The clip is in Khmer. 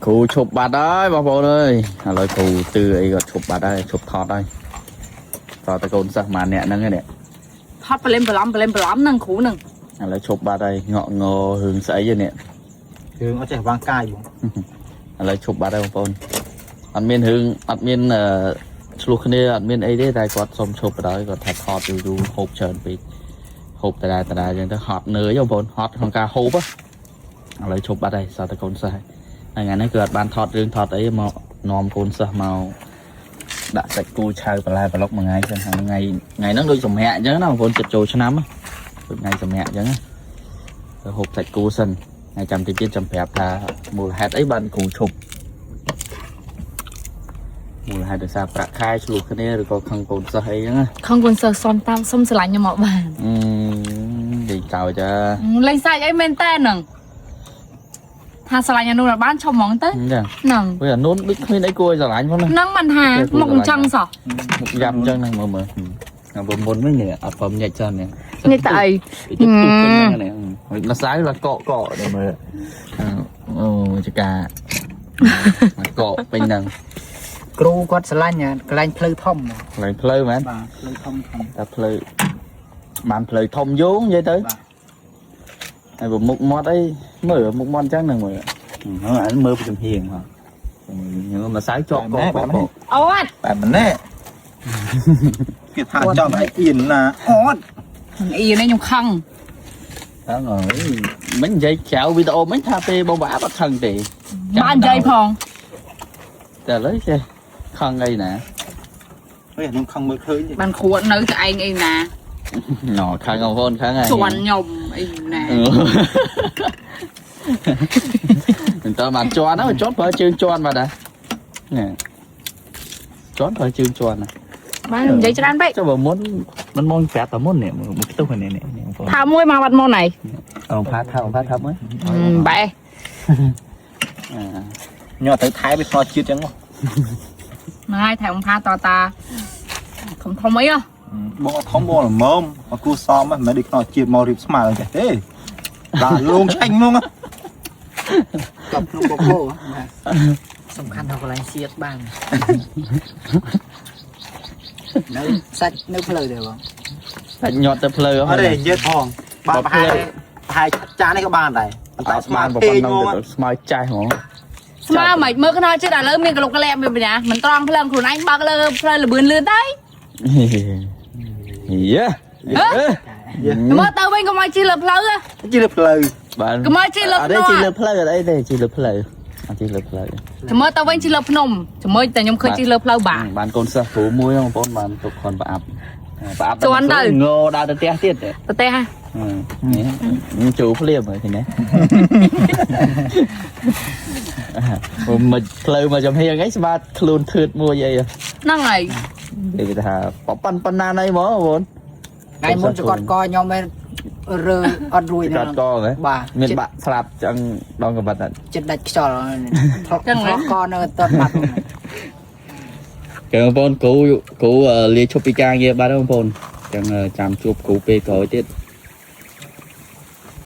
គ្រូឈប់បាត់ហើយបងប្អូនអើយឥឡូវគ្រូទឺអីក៏ឈប់បាត់ហើយឈប់ថតហើយតើតកូនសិស្សម្នាក់ហ្នឹងឯនេះ ថតប្រឡែមប្រឡំប្រឡែមប្រឡំហ្នឹងគ្រូហ្នឹង ឥឡូវឈប់បាត់ហើយងក់ងរឿងស្អីនេះ រឿងអត់ចេះវាងកាយបង ឥឡូវឈប់បាត់ហើយបងប្អូនអត់មានរឿងអត់មានអឺឆ្លោះគ្នាអត់មានអីទេតែគាត់សុំឈប់បណ្ដោយគាត់ថាថតយូរយូរហូបច្រើនពេកហូបដដែលដដែលអញ្ចឹងទៅហត់នឿយបងប្អូនហត់ក្នុងការហូបឥឡូវឈប់បាត់ហើយសល់តែកូនសិស្សហើយថ្ងៃនេះគឺអត់បានថតរឿងថតអីមកនាំកូនសិស្សមកដាក់សាច់គោឆៅបន្លែប្លុកមួយថ្ងៃចឹងហើយថ្ងៃថ្ងៃហ្នឹងដូចសម្រាប់អញ្ចឹងណាបងប្អូនចិត្តចូលឆ្នាំដូចថ្ងៃសម្រាប់អញ្ចឹងទៅហូបសាច់គោសិនហើយចាំតិចទៀតចាំប្រាប់ថាមូលហេតុអីបានគ្រូឈប់មូលហេតុដោយសារប្រាក់ខែឆ្លោះគ្នាឬក៏ខឹងកូនសិស្សអីចឹងណា ខំកូនសិស្សសុំតាមសុំស្រឡាញ់ខ្ញុំមកបាន អឺនិយាយចោលចា លេងសាច់អីមែនតើហ្នឹងថាស្រឡាញ់អានោះដល់បានឈប់ហ្មងទៅ អញ្ចឹង ហ្នឹង ព្រោះអានោះដូចគ្មានអីគួរឲ្យស្រឡាញ់ផងណា ហ្នឹងមិនថាមុខអញ្ចឹងសោះ មុខយ៉ាប់អញ្ចឹងហ្នឹងមើលមើលអាបើមុនវិញនេះអត់ព្រមញែកចឹងនេះ នេះតើអី ទៅទុកពេញហ្នឹងនេះម្សៅឡាកកកនេះមើលអូចកាកកពេញហ្នឹង គ្រូគាត់ស្រឡាញ់កន្លែងផ្លូវធំ កន្លែងផ្លូវមែន បាទផ្លូវធំធំ តែផ្លូវបានផ្លូវធំយោងនិយាយទៅហើយបើមុខមាត់អីមើលមុខមាត់អញ្ចឹងហ្នឹងមើលអាមើលពីចំហៀងហ៎ម្សៅជាប់កកក អូត បែបម្នាក់គេថាចំឲ្យអៀនណាអត់ អ៊ីនេះខ្ញុំខឹង ហ្នឹងហើយមិញនិយាយក្រៅវីដេអូមិញថាពេលបងប្អូនអត់ខឹងទេ បាននិយាយផង តែឥឡូវចេះខឹងអីណា ហេខ្ញុំខឹងមើលឃើញទេ បានគ្រូអត់នៅតែឯងអីណា ណខឹងបងប្អូនខឹងហើយ ជន់ខ្ញុំអីណា មិនតើបានជន់ហ្នឹងជន់ប្រើជើងជន់បាត់ដែរនេះជន់ប្រើជើងជន់ណា បាននិយាយច្រើនពេក ចុះបើមុនមិនមកប្រាប់តែមុននេះមកខ្ទុះនេះនេះបងប្អូន ថាមួយមកបាត់មុនហើយ អង្គផាថាអង្គផាថាមើល បែ ញ៉ាំទៅថែវាខ្លោចជាតិចឹង ហ្នឹងហើយថែមផាតតាធំធំអីហ៎ បងអត់ធំបងល្មមអត់គូសមមិនមែនដូចខ្លោចជាតិមករៀបស្មើចេះទេបាទលងឆេញហ្មង កប់ក្នុងបកោបាទសំខាន់ដល់កន្លែងសៀតបាននៅសាច់នៅផ្លូវទេបង តែញាត់ទៅផ្លូវ អត់ទេនិយាយផងបាទប្រហែលប្រហែលចាននេះក៏បានដែរប៉ុន្តែស្មើ បាន ពេ ប៉ុណ្ណឹង កហ្មង ទៅស្មើចាស់ហ្មង ស្មើមិនមើលខ្នល់ចិត្តឥឡូវមានកលុកកលែកមានបញ្ញាមិនត្រង់ភ្លើងខ្លួនឯងបើកលើផ្លូវលបឿនលឿនទៅ យេ មើលទៅវិញកុំឲ្យជិះលើផ្លូវ ជិះលើផ្លូវ បាន កុំឲ្យជិះលើ អត់ទេជិះលើផ្លូវអត់អីទេជិះលើផ្លូវអត់ជិះលើផ្លូវ ចាំមើលទៅវិញជិះលើភ្នំចាំមើលតែខ្ញុំឃើញជិះលើផ្លូវបាក់ បានកូនសិស្សគ្រូមួយបងប្អូនបានទុកខនប្រអាប់ប្រអាប់ ជន់ទៅ ងដើរទៅផ្ទះទៀត ទៅទេហ่ะ នេះចូលភ្លាមហើយឃើញទេមកផ្លូវមកចំហៀងអីស្បាតខ្លួនធឿតមួយអី ហ្នឹងហើយ គេថាប៉ប៉ុណ្ណាណីហ្មងបងប្អូន ថ្ងៃមុនចកត់កខ្ញុំឯងរើអត់រួច កាត់កហ៎ បាទ មានបាក់ស្លាប់ចឹងដងកបាត់អត់ ចិត្តដាច់ខ្យល់ធ្លុកធ្លុកកនៅអត់ទាន់បាត់ គេបងប្អូនគ្រូគ្រូលាឈប់ពីការងារបាត់ហើយបងប្អូនចឹងចាំជួបគ្រូពេលក្រោយទៀត